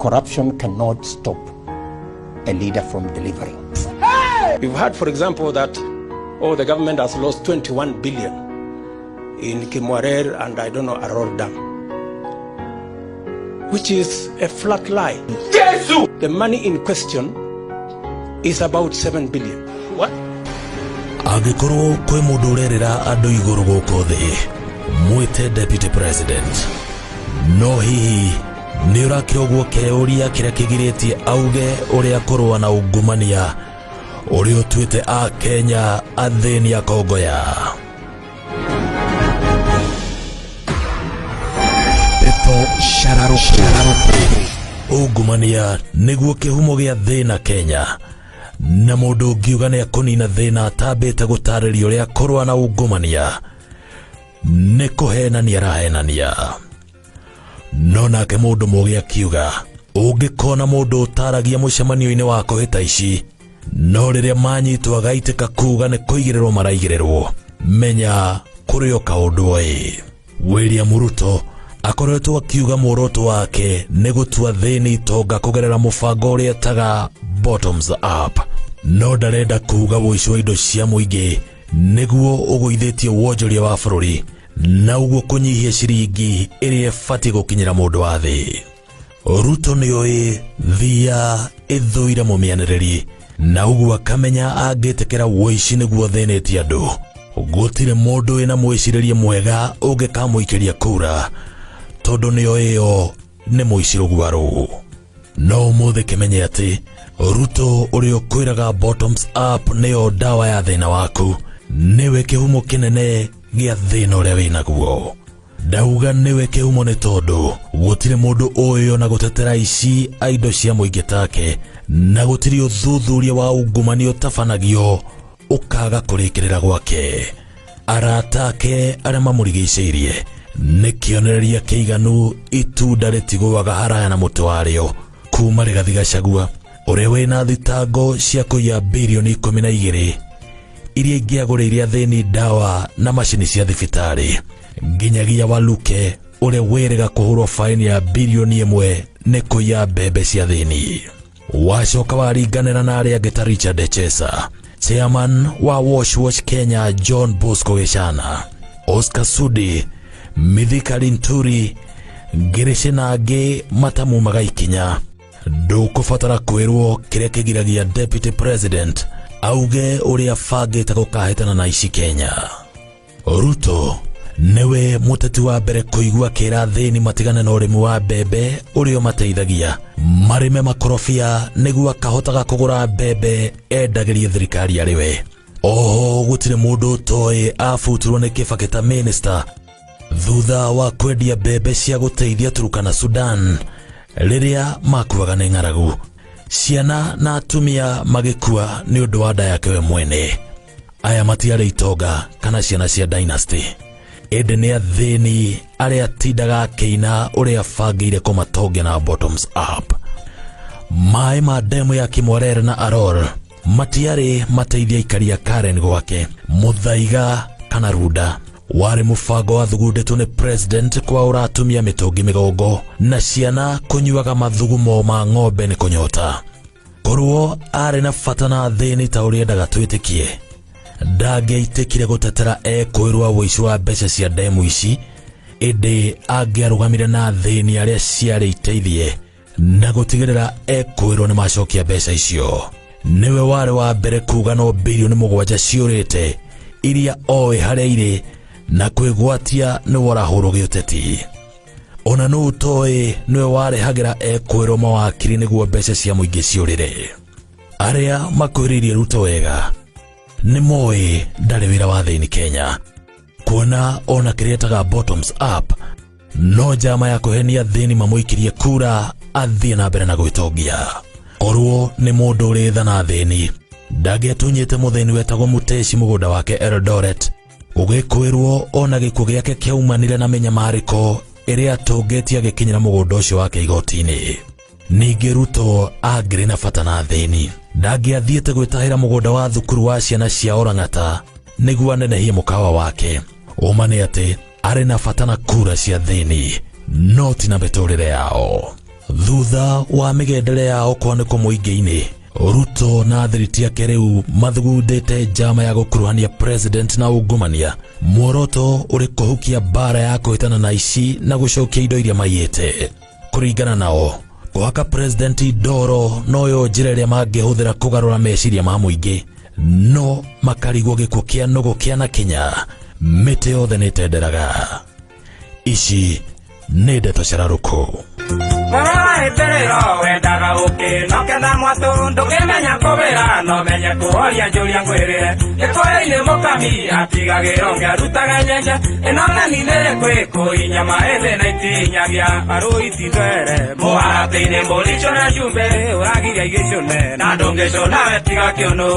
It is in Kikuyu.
Corruption cannot stop a leader from delivering. We've heard, for example, that oh, the government has lost 21 billion in Kimwarer and I don't know Aror Dam, which is a flat lie. The money in question is about 7 billion. What? Angĩkorwo kwĩ mũndũ ũrerĩra andũ igũrũ gũkũ thĩ, mwĩte deputy president. No hihi nĩ ũrakĩrogwo keũria kĩrĩa kĩgirĩtie auge ũrĩa kũrũa na ungumania ũrĩa ũtuĩte a Kenya athĩni akongoya? Ndeto Shararoko. Ungumania nĩguo kĩhumo gĩa thĩna Kenya, na mũndũ ũngiuga nĩ akũnina thĩna atambĩte gũtarĩria ũrĩa kũrũa na ungumania nĩ kũhenania arahenania. No nake mũndũ mũgĩ akiuga ũngĩkona mũndũ ũtaragia mũcemanio-inĩ wa kũhĩta ici, no rĩrĩa manyitwo agaitĩka kuga nĩ kũigĩrĩrwo maraigĩrĩrwo, menya kũrĩ o kaũndũ oĩ. William Ruto akoretwo akiuga muoroto wake nĩ gũtua thĩni itonga kũgerera mũbango ũrĩa etaga bottoms up, no ndarenda kuga ũici wa indo cia mũingĩ nĩguo ũgũithĩtie wonjoria wa bũrũri na ũguo kũnyihia ciringi ĩrĩa ĩbatiĩ gũkinyĩra mũndũ wa thĩ. Ruto nĩoĩ thia ĩthũire mũmĩanĩrĩri, na ũguo akamenya angĩtĩkĩra ũici nĩguo thĩnĩtie andũ, gũtirĩ mũndũ wĩna mwĩcirĩrie mwega ũngĩkamũikĩria kura, tondũ nĩoĩ ĩyo nĩ mũici rũgwarũ. No ũmũthĩ kĩmenye atĩ Ruto ũrĩa ũkwĩraga bottoms up nĩyo ndawa ya thĩna waku, nĩwe kĩhumo kĩnene gĩa thĩna ũrĩa wĩnaguo. Ndauga nĩwe kĩhumo nĩ tondũ gũtirĩ mũndũ ũĩ ona gũtetera ici a indo cia mũingĩ take, na gũtirĩ ũthuthuria wa ungumania ũtabanagio ũkaga kũrĩkĩrĩra gwake. Arata ake arĩa mamũrigicĩirie nĩ kĩonereria kĩiganu itunda rĩtigũaga haraya na mũtĩ warĩo, kuma Rigathi Gachagua ũrĩa wĩna thitango cia kũiya birioni 12 iria ingĩagũrĩire athĩni ndawa na macini cia thibitarĩ, nginyagia Waluke ũrĩa wĩrĩga kũhũrwo faini ya birioni 1 nĩ kũiya mbembe cia thĩni. Wacoka waringanĩra na arĩa angĩ ta Richard Echesa, chairman wa Wash Wash Kenya John Bosco Gĩchana, Oscar Sudi, Mithika Linturi, Ngĩrĩcĩ na angĩ matamumaga ikinya. Ndũkũbatara kwĩrwo kĩrĩa kĩgiragia deputy president auge ũrĩa abangĩte gũkahĩtana na ici Kenya. Ruto nĩwe mũteti wa mbere kũigua kĩra thĩni matigane na ũrĩmi wa mbembe ũrĩa ũmateithagia marĩme makorobia nĩguo akahotaga kũgũra mbembe endagĩrie thirikari arĩ we. Oho gũtirĩ mũndũ ũtoĩ abutirwo nĩ Kibaki ta minister thutha wa kwendia mbembe cia gũteithia Turkana Sudan rĩrĩa makuaga nĩ ng'aragu, ciana na atumia magĩkua nĩ ũndũ wa nda yake we mwene. Aya matiarĩ itonga kana ciana cia dynasty, ĩndĩ nĩ athĩni arĩa atindaga akĩina ũrĩa abangĩire kũmatongia na bottoms up. Maĩ ma demu ya Kimwarer na Aror matiarĩ mateithia aikari a Karen gwake, Muthaiga kana Runda. Warĩ mũbango wathugundĩtwo nĩ president kwaũra atumia mĩtũngi mĩgongo na ciana kũnyuaga mathugumo ma ng'ombe nĩ kũnyota. Korwo arĩ na bata na thĩni ta ũrĩa endaga twĩtĩkie, ndangĩaitĩkire gũtetera ekwĩrwo ũici wa mbeca cia demu ici, ĩndĩ angĩarũgamire na thĩni arĩa ciarĩ iteithie na gũtigĩrĩra ekwĩrwo nĩ macokia mbeca icio. Nĩwe warĩ wa mbere kuga no birioni 7 ciũrĩte iria oĩ harĩa irĩ na kwĩgwatia nĩ worahũrwo gĩũteti. Ona nũ ũtoĩ nĩwe warehagĩra ekwĩrwo mawakiri nĩguo mbeca cia mũingĩ ciũrĩre. Arĩa makwĩrĩirie Ruto wega nĩ moĩ ndarĩ wĩra wa thĩini Kenya, kuona ona kĩrĩa etaga bottoms up no njama ya kũhenia thĩni mamũikirie kura athiĩ na mbere na gwĩtongia. Korwo nĩ mũndũ ũrĩ tha na thĩni, ndangĩatunyĩte mũthĩni wetagwo Muteshi mũgũnda wake Eldoret, ũgĩkwĩrwo ona gĩkuũ gĩake kĩaumanire na mĩnyamarĩko ĩrĩa atũngĩtie agĩkinyĩra mũgũnda ũcio wake igoti-inĩ. Ningĩ Ruto angĩrĩ na bata na thĩni, ndangĩathiĩte gwĩtahĩra mũgũnda wa thukuru wa ciana cia Orang'ata nĩguo anenehie mũkawa wake. Ũma nĩ atĩ arĩ na bata na kura cia thĩni, no ti na mĩtũrĩre yao. Thutha wa mĩgendere yao kwanĩkwo mũingĩ-inĩ, Ruto na athiriti ake rĩu mathugundĩte njama ya gũkuruhania president na ungumania, muoroto ũrĩ kũhukia mbara ya kũhĩtana na ici na gũcokia indo iria maiyĩte. Kũringana nao, kũhaka president ndoro noyo njĩra ĩrĩa mangĩhũthĩra kũgarũra meciria ma mũingĩ, no makarigwo gĩkuũ kĩa nũgũ kĩa na kinya mĩtĩ yothe nĩ ĩtenderaga. Ici nĩ ndeto cararũkũ. Mũrora wendaga ũkĩ no ketha mwatũ ndũkĩmenya kũwĩra no menye kũhoria njũria ngwĩrĩre gĩkũyũ-inĩ mũkami atigagĩrwo ngĩarutaga nyenje ĩno ng'ani nĩrĩ kwĩkũi nyama ĩthĩ na itinyagia marũi titwere mũharatĩ-inĩ mbũri cũna cumbĩ ũragiria igĩcũne na ndũngĩcũna we tiga kĩũnũ.